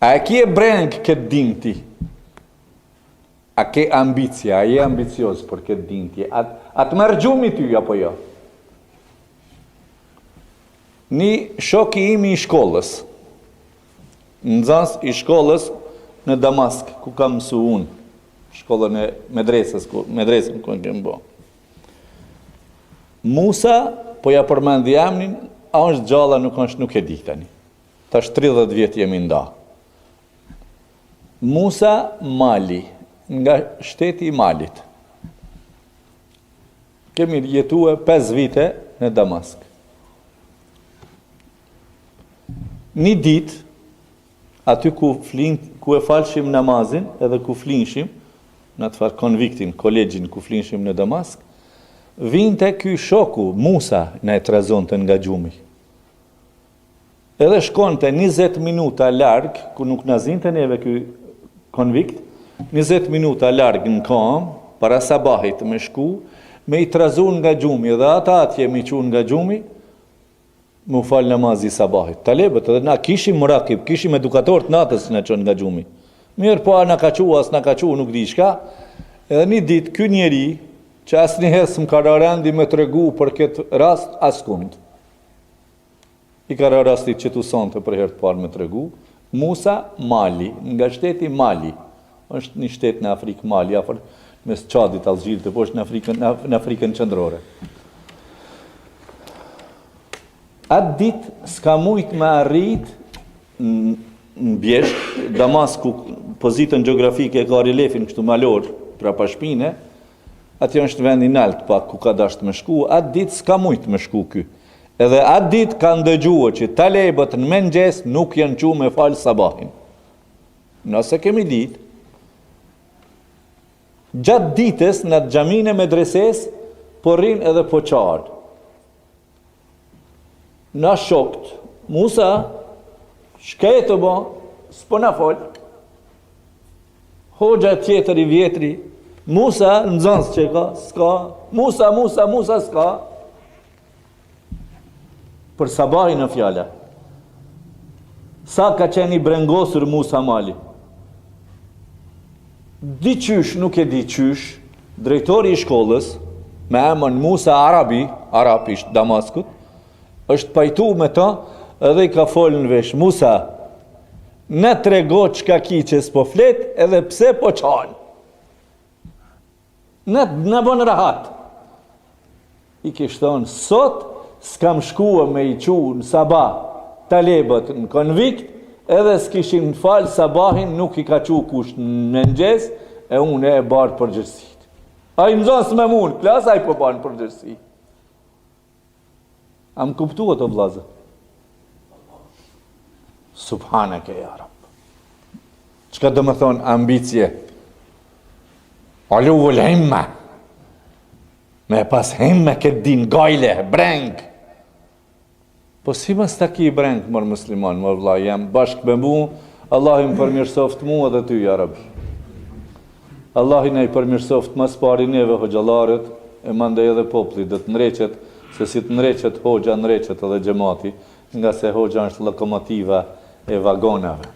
A e ke brengë këtë din ti? A ke ambicie, a je ambicioz për këtë din ti? A, a të merr gjumi ty, apo jo? Një shok i imi i shkollës, nxënës i shkollës në Damask, ku kam mësu unë, shkollën e medresës, ku, medresën ku e kem bo. Musa, po ja përmendi emnin, a është gjallë, a nuk është, nuk e di tani. Tash 30 vjet jemi nda. Musa Mali, nga shteti i Malit. Kemi jetue 5 vite në Damask. Një ditë, aty ku, flin, ku e falshim namazin edhe ku flinshim, në atë farë konviktin, kolegjin ku flinshim në Damask, vinte ky shoku, Musa, na e trazonte nga gjumi. Edhe shkonte 20 minuta larg, ku nuk na zinte neve ky konvikt, 20 minuta larg në kamë, para sabahit me shku, me i trazu nga gjumi, edhe ata atje me i çu nga gjumi, me u falë namazi i sabahit. Talebët, edhe na kishim murakib, kishim edukator të natës që na çon nga gjumi. Mirëpo a na ka çu, as na ka çu, nuk di çka. Edhe një ditë, ky njeri, që asnjëherë s'më ka ra rendi me tregu për këtë rast, askund. I ka ra rasti qëtu sonte për herë të parë me tregu, Musa Mali, nga shteti Mali. Është një shtet në Afrikë Mali, afër mes Çadit, Algjirit e poshtë në Afrikën në Afrikën Qendrore. Atë ditë s'ka mujt me arrit në bjeshkë, Damasku pozitën gjeografike e ka reliefin kështu malor, prapa shpine, Atje është vend i nalt pak ku ka dasht me shku, atë ditë s'ka mujt me shku ky. Edhe atë ditë ka ndëgjue që talebët në mëngjes nuk janë çu me fal sabahin. Na s'e kemi ditë, gjatë ditës në atë xhaminë e medreses po rrin edhe po qan. Na shokt, Musa, çka je tu bo, s'po na fol. Hoxha tjetër i vjetri, Musa, nxënës që ka, s'ka, Musa, Musa, Musa, s'ka. Për sabahin fjala. Sa ka qenë i brengosur Musa Mali. Diqysh, nuk e di qysh, drejtori i shkollës, me emën Musa Arabi, Arab i Damaskut, është pajtu me ta edhe i ka folë në vesh, Musa, na trego çka ki që s'po flet edhe pse po qan. Na, na bon rahat. I kish thonë, sot s'kam shkua me i çu në sabah talebët në konvikt, edhe s'kishin falë sabahin, nuk i ka çu kush në mëngjes, e unë e bart përgjegjësitë. Ai nxënës me mu në klasë, ai po ban përgjegjësi. A më kuptuat o vllazër? Subhaneke ja Rab. Çka do me thonë ambicie? Uluvul himme. Me pas himme këtë din, gajle, breng. Po si mos ta ki breng, mor musliman, mor vlla, jam bashkë me mu, Allahu më përmirësoft mu edhe ty, ja Rabbi. Allahu na i përmirësoft ma s'pari neve hoxhallarët, e mandej edhe populli do të ndreqet, se si të ndreqet hoxha, ndreqet edhe xhemati, ngase hoxha është lokomotiva e vagonave.